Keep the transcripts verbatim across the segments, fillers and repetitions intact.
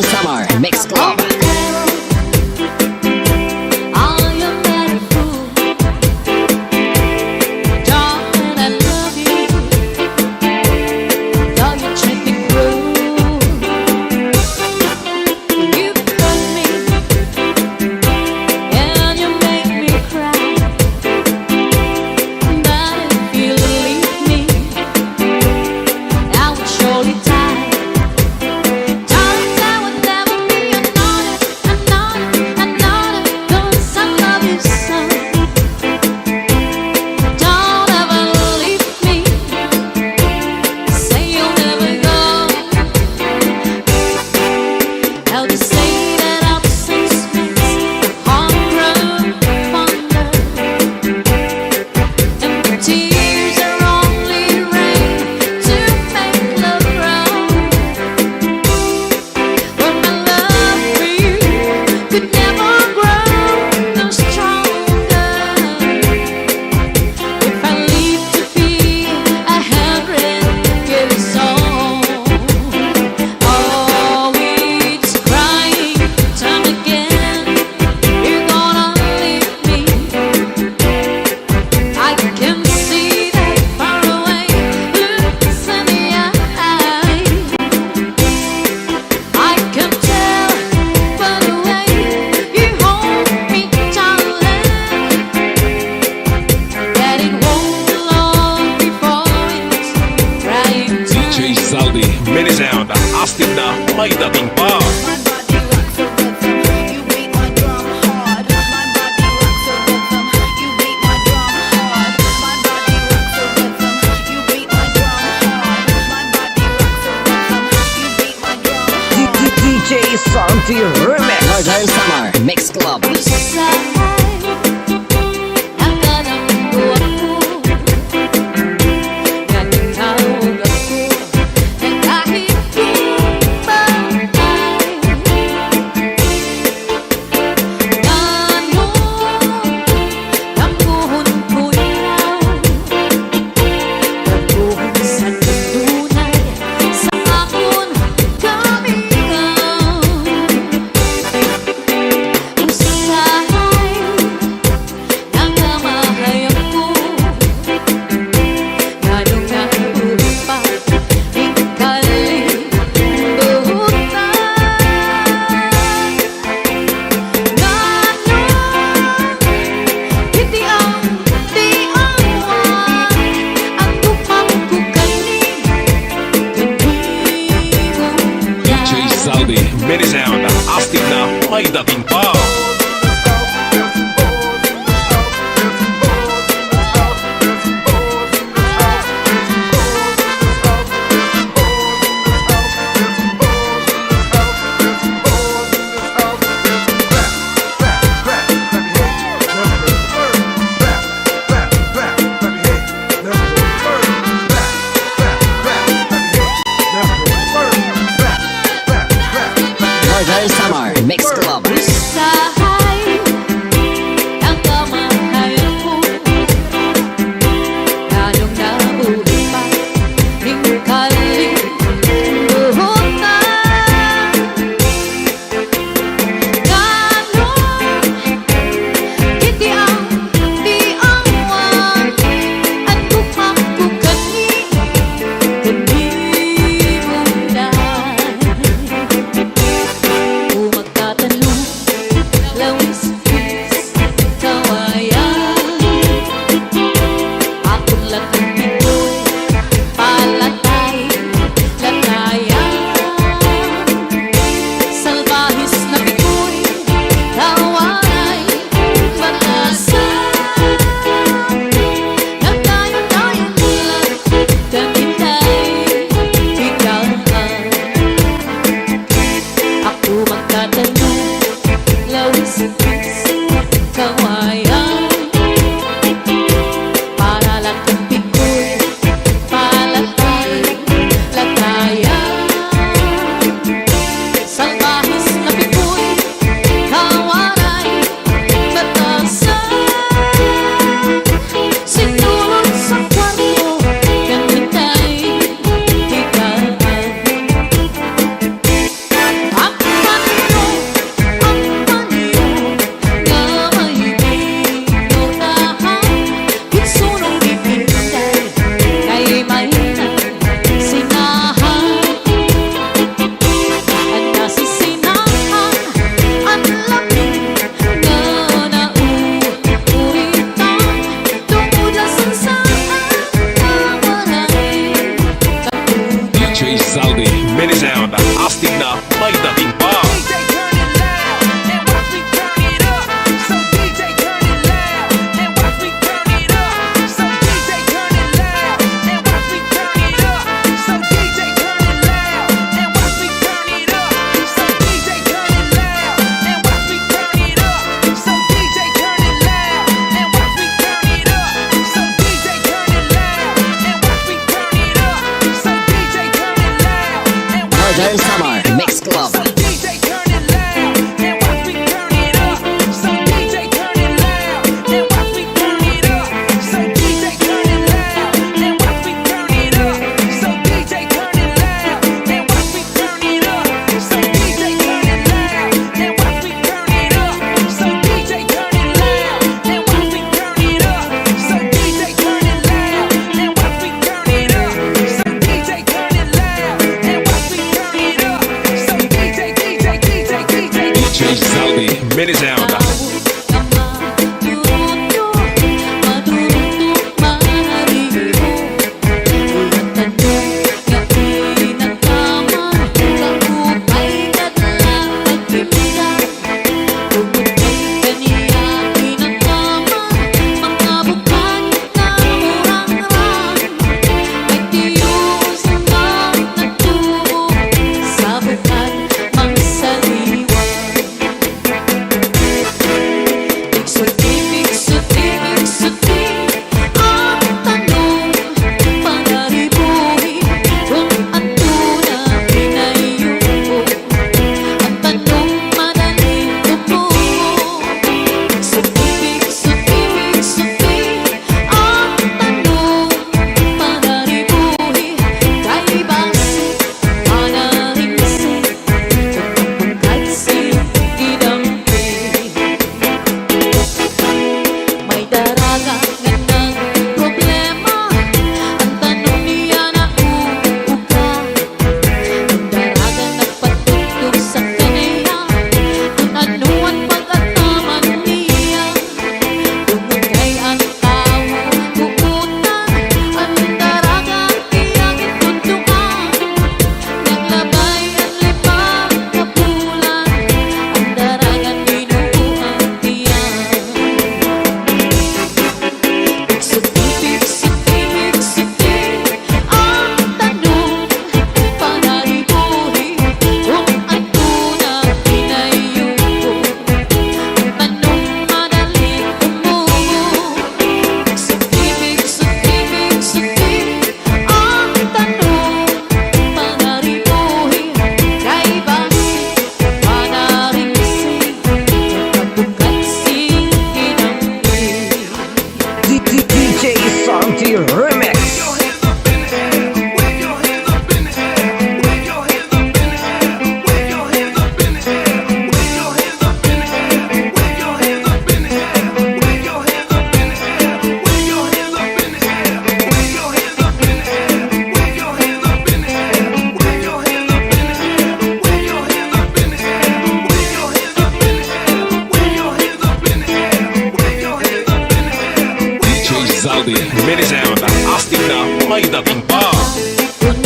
Samar Mix Club. D J Zaldi, Mini Sound, astig na, may dating pa. D-, D-, D J Santi Remix. Northern Samar Mix Club. D J Zaldi, Mini Sound, astig na, may dating pa. Northern Samar Mix Club. May dating pa. Roger and Samar Mix Club. D J Zaldi, Minnesota. D J Santi Remix. D J Zaldi, Minnesota, astig na may dating pa. D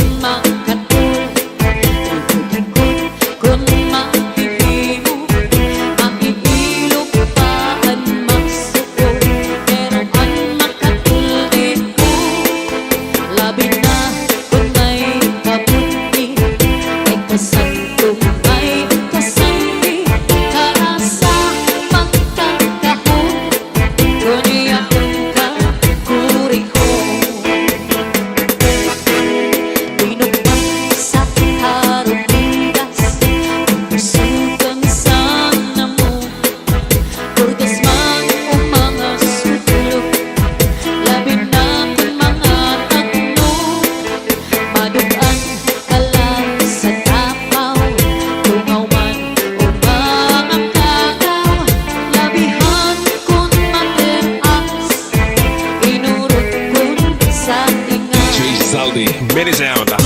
J Zaldi, Minnesota.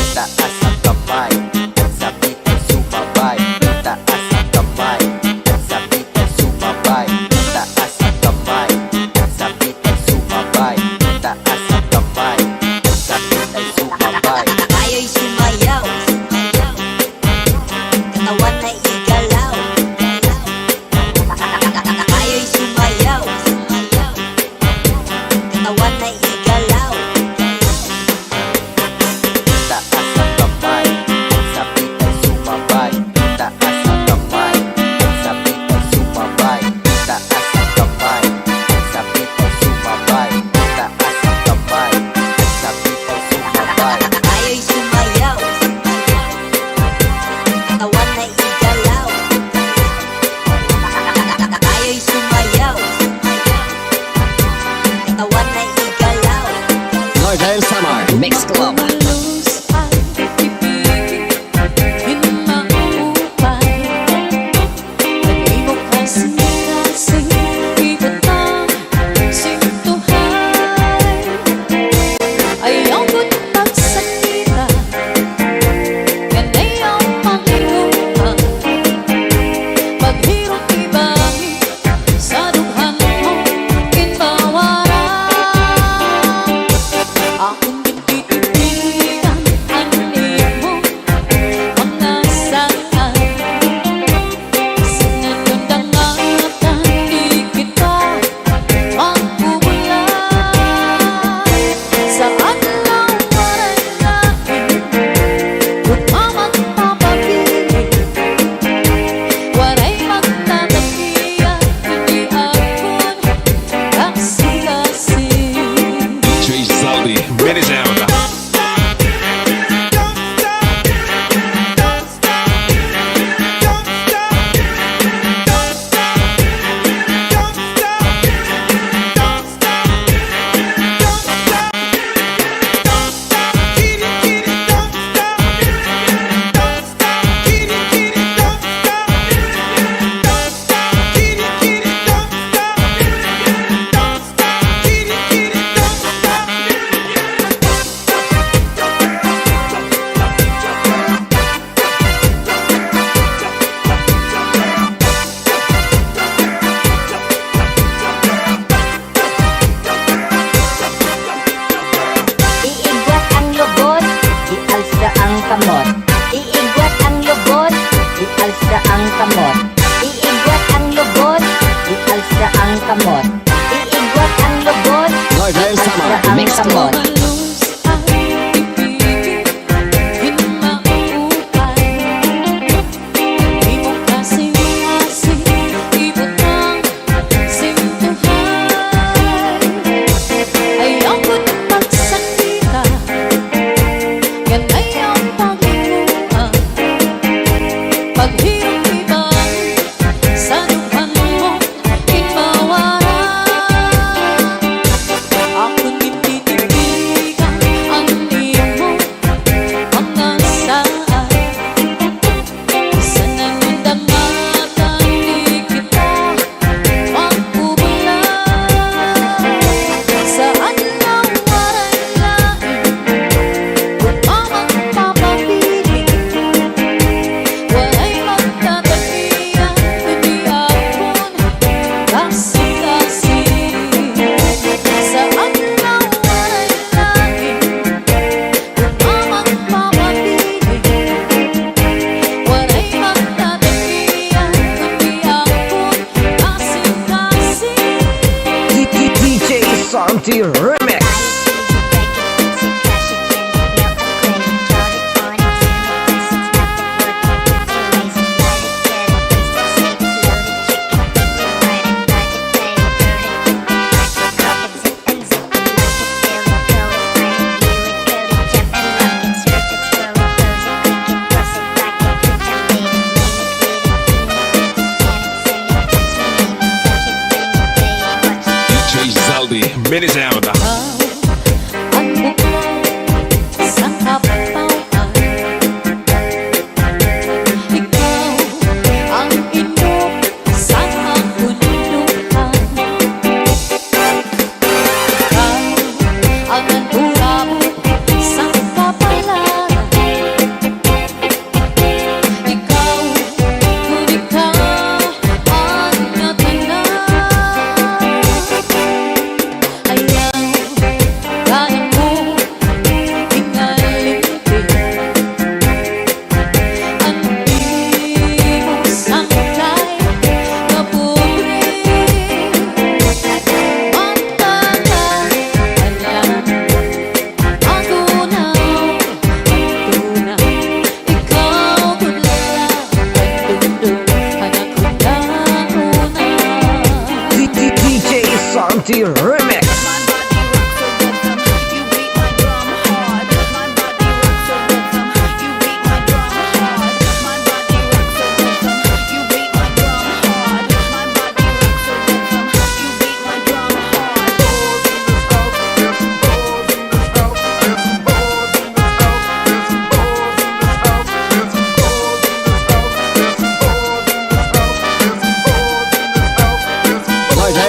Mix Club. D J Zaldi, mini sound. Iigwat ang lubot, ialsa ang kamot. Iigwat ang lubot, ialsa ang kamot. Iigwat ang lubot, ialsa ang kamot. Iigwat ang lubot, ialsa ang kamot. D J Santi Remix. D J Zaldi, mini sound. D J Santi Remix.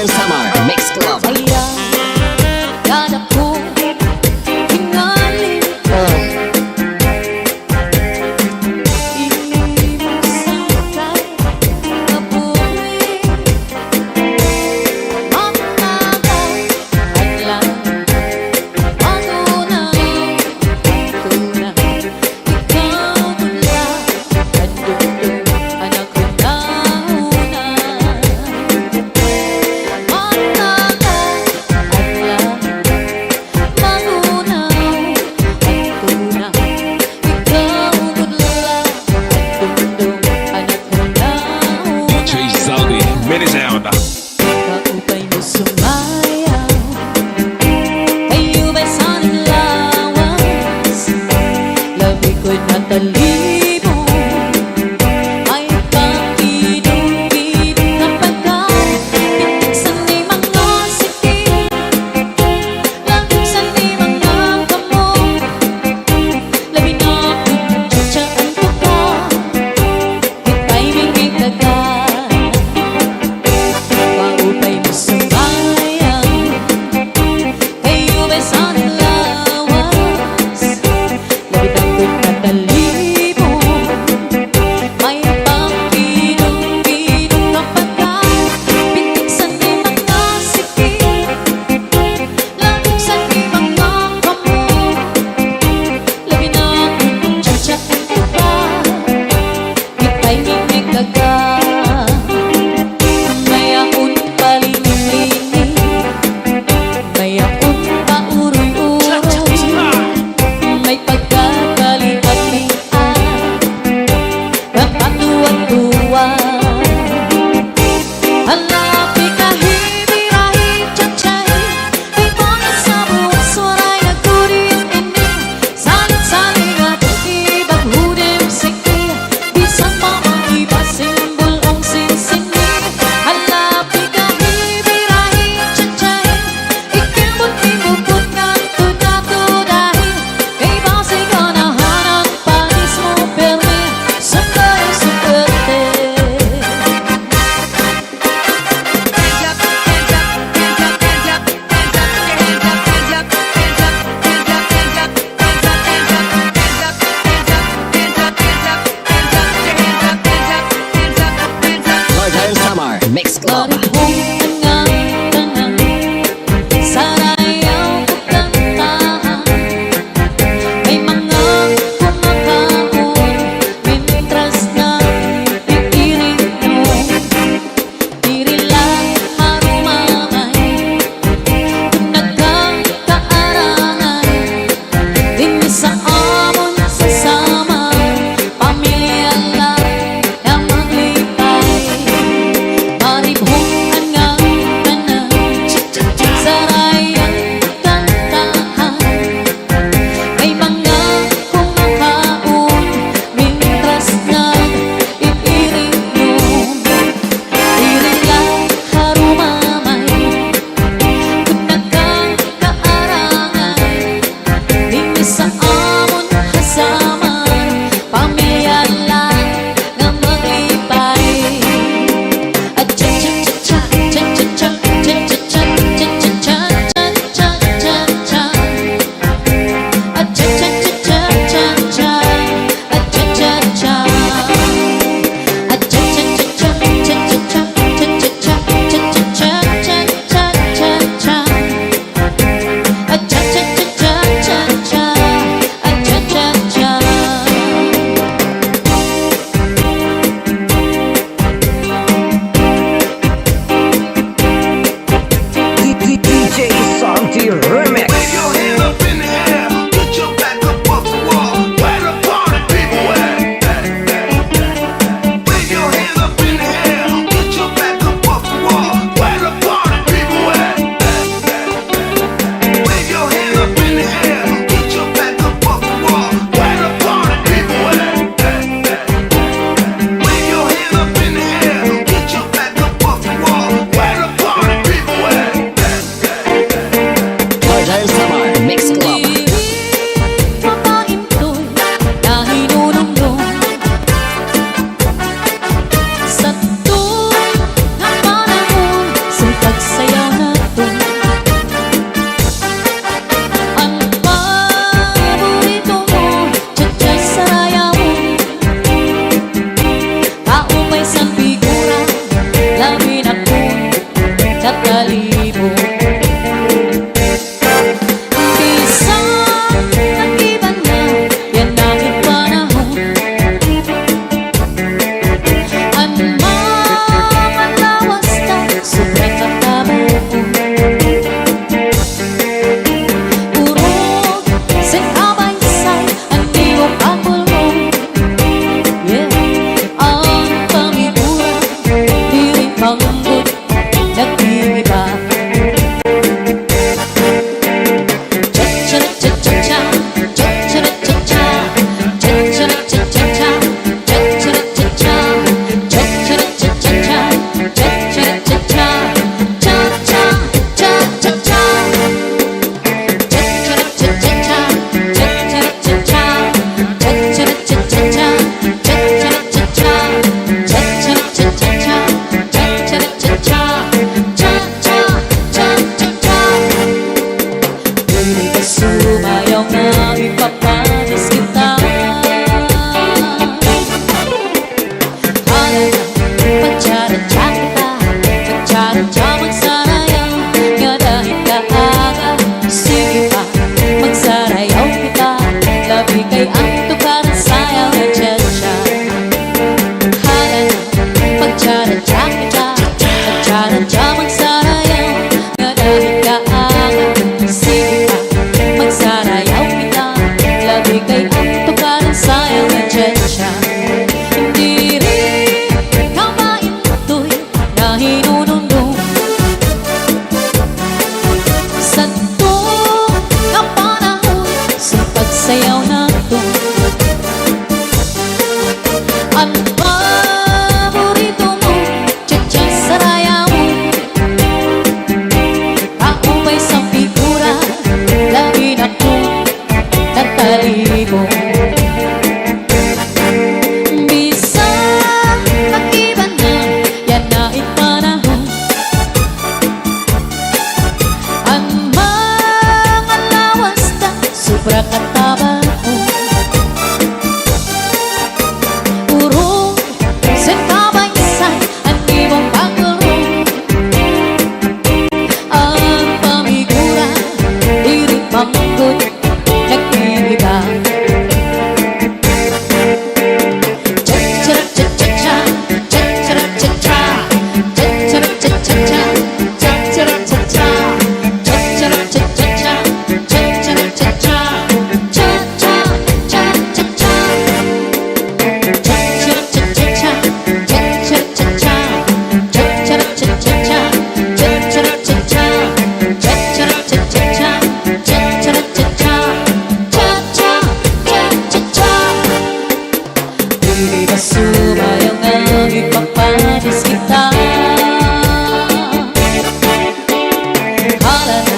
Summer Mix Club. D J Zaldi, Mini Sound. Kaupay mo sumayaw, kay-o ba'y san im lawas, labi ko'y natalibong, may pakidong-kidong nga pagkaon, pintig san im mga siki, labi san im mga kamot, labi na kon tsa-tsa an tuka. Timing ikaga, kaupay mo sumayaw, kay-o ba'y san im lawas, labi na kon natalibong, may pakidong-kidong nga pagkaon, pintig san im mga siki, labi san im mga kamot, labi na kon tsa-tsa an tuka. May timing ikaga, may-ada pa lining-lining, may-ada pa uroy-uroy, may pagkakalipat-lipat, kapatuwa-tuwa. Hala, pikahi, birahi, tsa-tsahi, may mga sabuas waray nagkuriyon ini. Salit-salingat, ibag hudem siki, bisan pa an iba simbol-ong sinsini. Hala, pikahi, birahi, tsa-tsahi, ikabot ni bukot ngan tuda-tudahi, kay basi ganahan an panis mo pirmi, sundalo, sundalo. Sumayaw nga ipapanis kita. Hala na,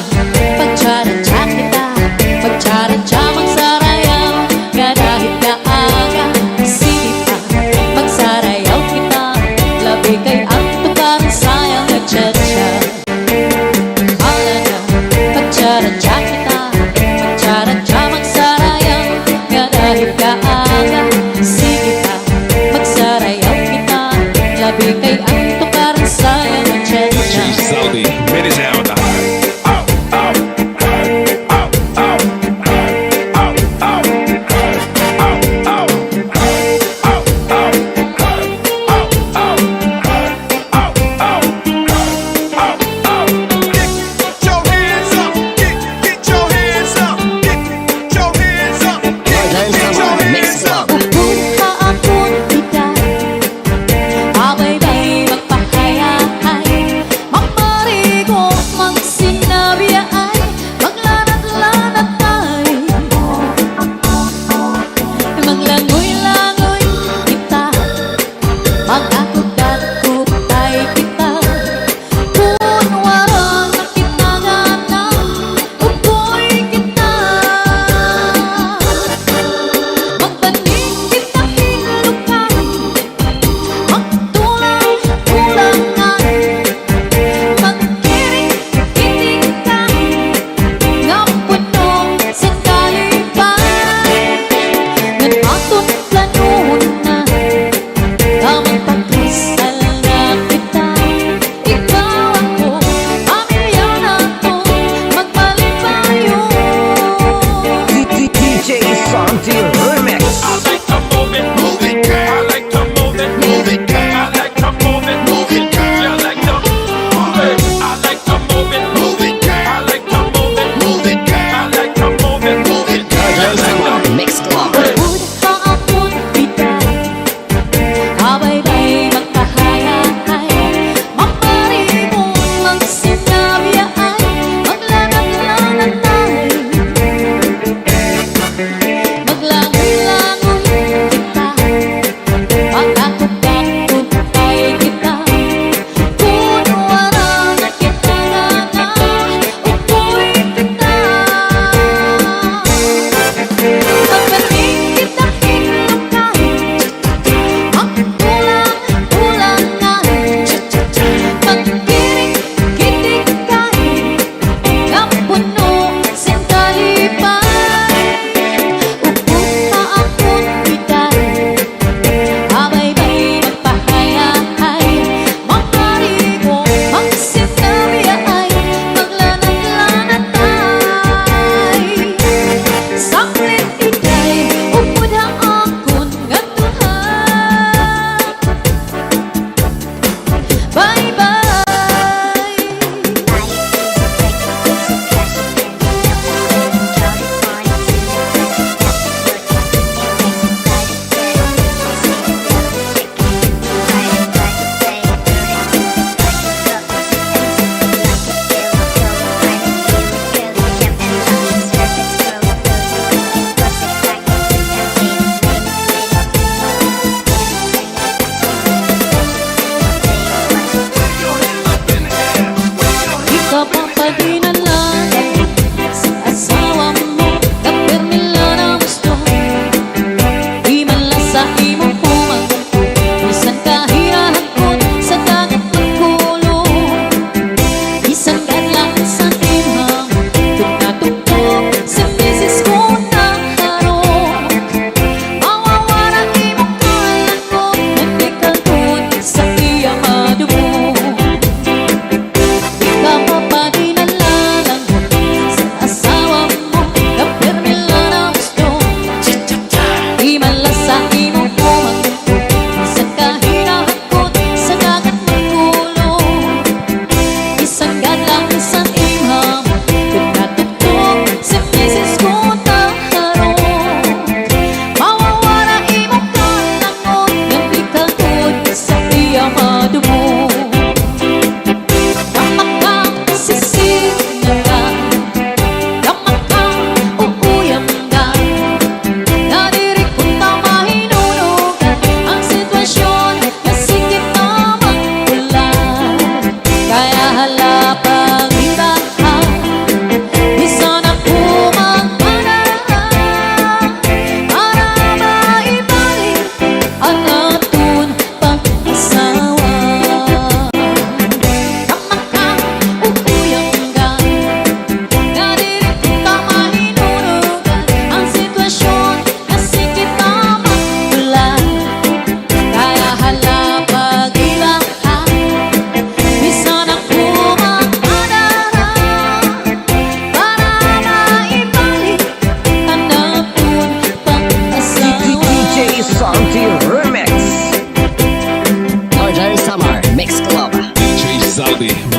pagcha-cha kita, pagcha-cha, magsarayaw, ngada hit kaaga. Sige pa, magsarayaw kita, labi kay an tukaran sayaw nga cha-cha. Hala na, pagcha-cha kita, pagcha-cha, magsarayaw, ngada hit kaaga. Sige pa, magsarayaw kita, labi kay an tukaran sayaw nga cha-cha. Saudi, made it down the high. Get your hands up, get, get your hands up, get, get your hands up, get, get your hands up. Upod ha akon edad, abaybay magpahayahay, magmarigo, magsinabiyaay, maglanat-lanatay, maglangoy-langoy kita. Mag-akop-akopay kita, kun waray na kita gana, ukoy kita. Magbaning kita hin lukay, magtulay-tulangan, magkiring-kiring ka, nga puno sin kalipay. Ngan aton planuhon na, nga magpakita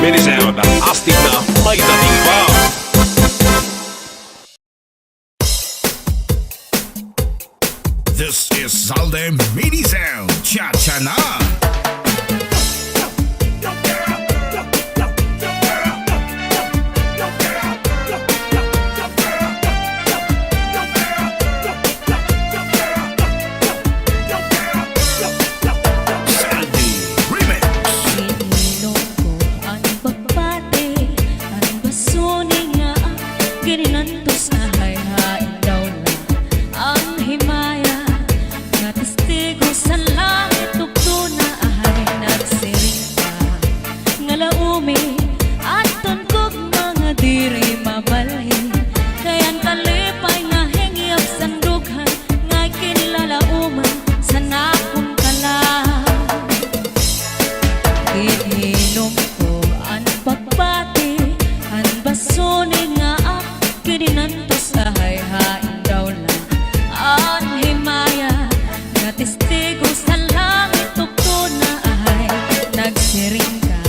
Mini Sound, astig na may dating pa. This is Zalde Mini Sound, cha-cha na! Sandy Remix. Ininom ko an bakbati, an basuni nga gininantos, ahay hain daw la an himaya nga testigo sa langit ug tuna, ahay nagsiring ka nga laumi, adton gugma nga diri mabalhin, kay an kalipay nga hingyap san dughan ngay kinlalauman san akon kalag. Ininom ko an bakbati, an basuni nga ak- gininantos, ahay hain daw la an himaya nga testigo sa langit ug tuna, ahay nagsiring ka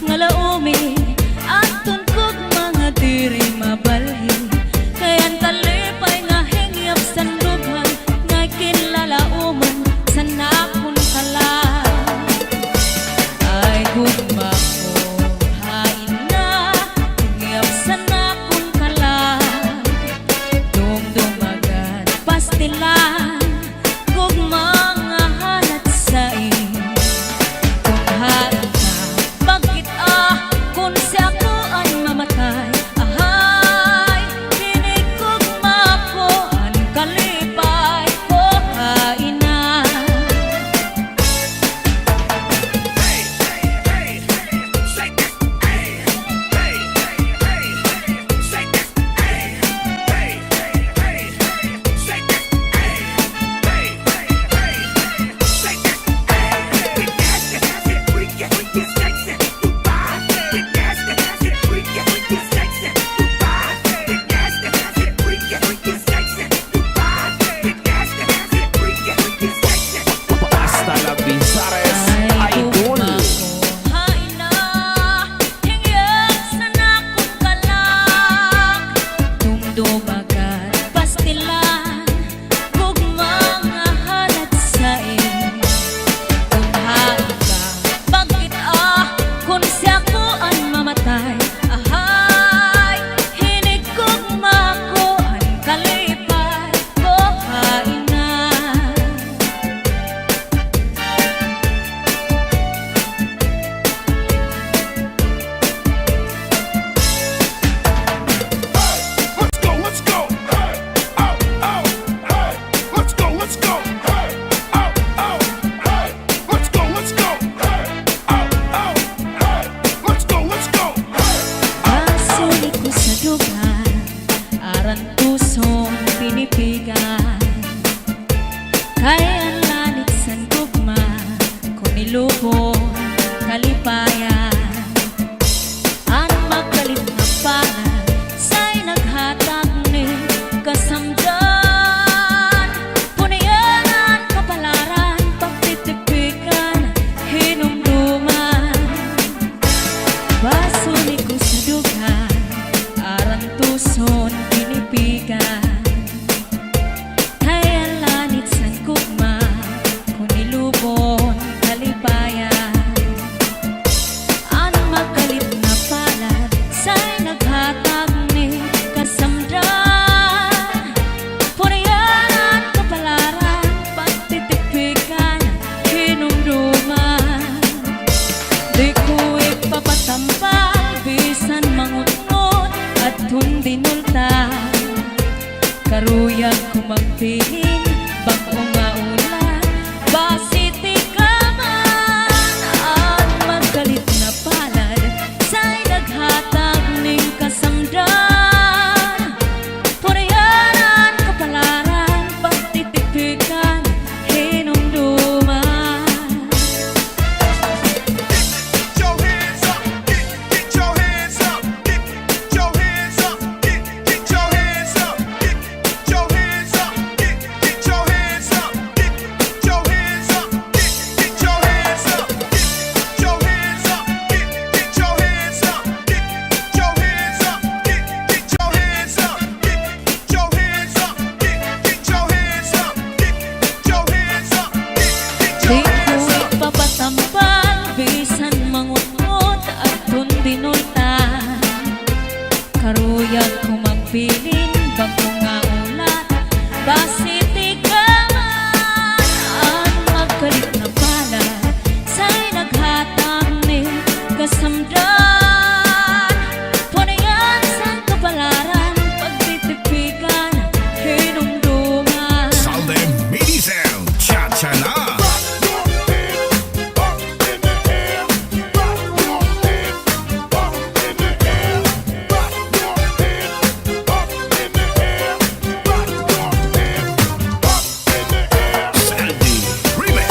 nga laumi, adton gugma nga diri mabalhin, kay an kalipay nga hingyap san dughan ngay kinlalauman san akon kalag. Ay gugma ko, hain na hingyap san akon kalag. Dumdum agad pastilan, gugma nga halat sa im. Kon hain ka, bakit ah, kon si ako an mamatay, ahay, hinigugma ko an kalipay ko, hain na. Basta la Bizares, idol. Ay, gugma ko, hain na, hingyap san akon kalag. Dumdum agad pastilan, gugma nga halat sa im. Kon hain ka, bakit ah, kon si ako an mamatay, ahay, hinigugma ko an kalipay ko, hain na. Let's go, let's go. Hey, oh, oh, hey. Let's go, let's go. Hey, oh, oh, hey. Let's go, let's go. Hey, oh, oh, hey. Let's go, let's go. Hey, oh, oh. Basuni ko sa dughan, arantuson, pinipigan. Kay an lanit san gugma, kon ilubon, kalipayan. An magkalit nga palad, say naghatag nin kasamdan. Punian an kapalaran, pagtitipikan, hinumduman. Basuni ko sa dughan, arantuson, pinipigan. Kay an lanit san gugma, kon ilubon, kalipayan. An magkalit nga palad, say naghatag nin kasamdan. Purian an kapalaran, pagtitipikan, hinumduman. Di ko ipapatambal, bisan mangutngot, adton dinulta. Karuyag ko magbilin, bag-o nga ulan, basi tikaman. An magkalit nga palad, say naghatag nin kasamdan. Purian an kapalaran, pagtitipikan, hinumduman. Get, get your hands up, get, get your hands up, get, get your hands up, get, get your hands up, get, get your hands up, get, Tambal bisan mangutngot adton dinultan. Karuyag ko magbilin bag-o nga ulat, basi tigaman an magkalit na palad, say naghatag ni kasamdan. Punian sa kabalaran, pagtitipigan, hinumduman. Salde Mini Sound, Cha-Cha Na. Sandy Remix.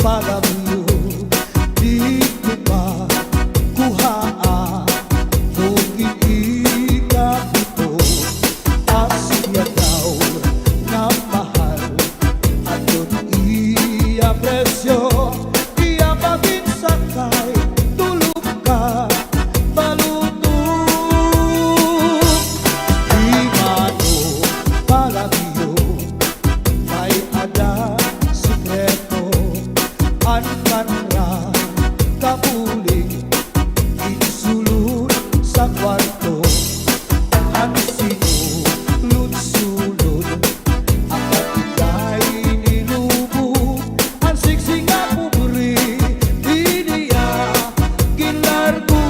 Palabyo, didto pa kuhaa, bukid ikapito, asya daw nga mahal, adton iya presyo, iya paginsakay, tulo ka baluto. Di mano palabyo, may-ada sekreto, an kanra kabulig, ginsulod sa kwarto, an sinulod-sulod, an katigay nilubog, an sigsing nga pobre, ini iya ginlargo.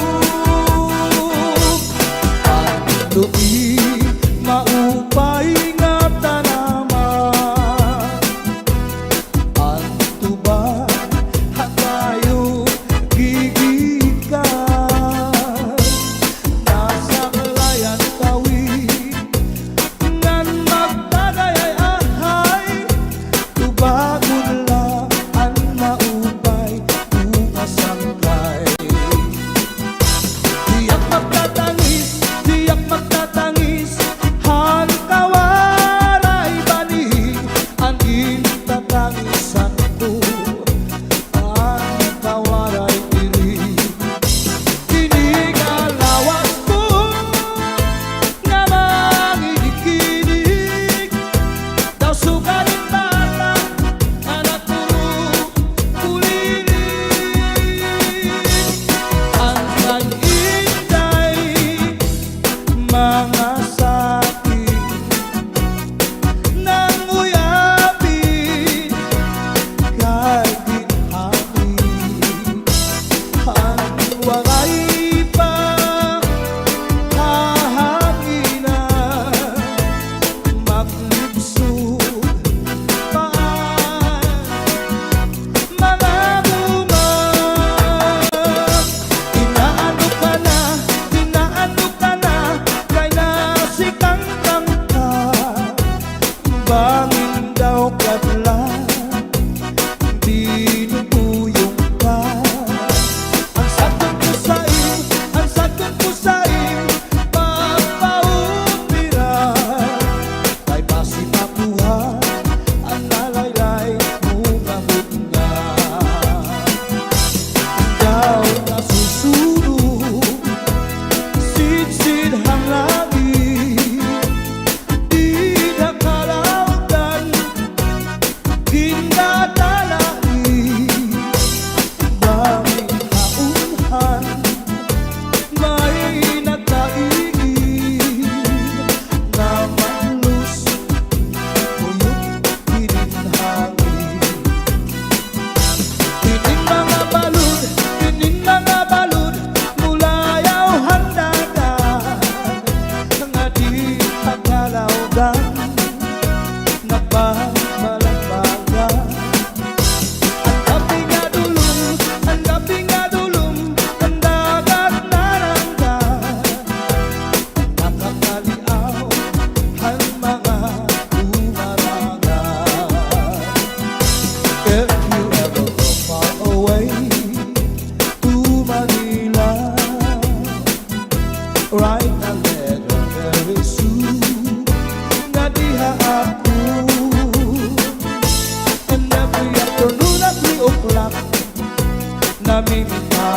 An lubi maupay nga tanaman, an tuba ha kayo gigikan, nasaklay an kawit, ngan magtagay ay ahay, tubagon la an maupay, bunga sangkay. Diak magtatangis, diak magtatangis, han kawaray bani, an gintatangisan ko, an kawaray diri. Ini nga lawas ko nga manginig-inig, daw sugarin bata, anak ko, kulilig. An kan Inday, mga saking nanguyapin, kay ginhangin, an waray pa hahanginan, maglibsod pa an mga bunga. Inaano ka na, inaano ka na, kay nasikangkang ka. Bangin daw kadlan, binubuyong ka. An sadton ko sa im, an sadton ko sa im, pagpaupira. Kay basi makuha an nalaylay mo nga butnga. Daw nasusunog, sidsid han langit, dida kalawdan, gingadala ni bangin haunhan, may nagkaigid nga malos, uyot hinin hangin. Hinin mga balod, hinin mga balod, mulayaw han dagat, nga dida kalawdan, nagbabalambagan. An gab-i nga dulom, an gab-i nga dulom, an dagat narangga, nakakaliaw han mga bumaranga. If you ever go far away to Manila, write a letter very soon, nga diha ako. And every afternoon at three o'clock, namimingka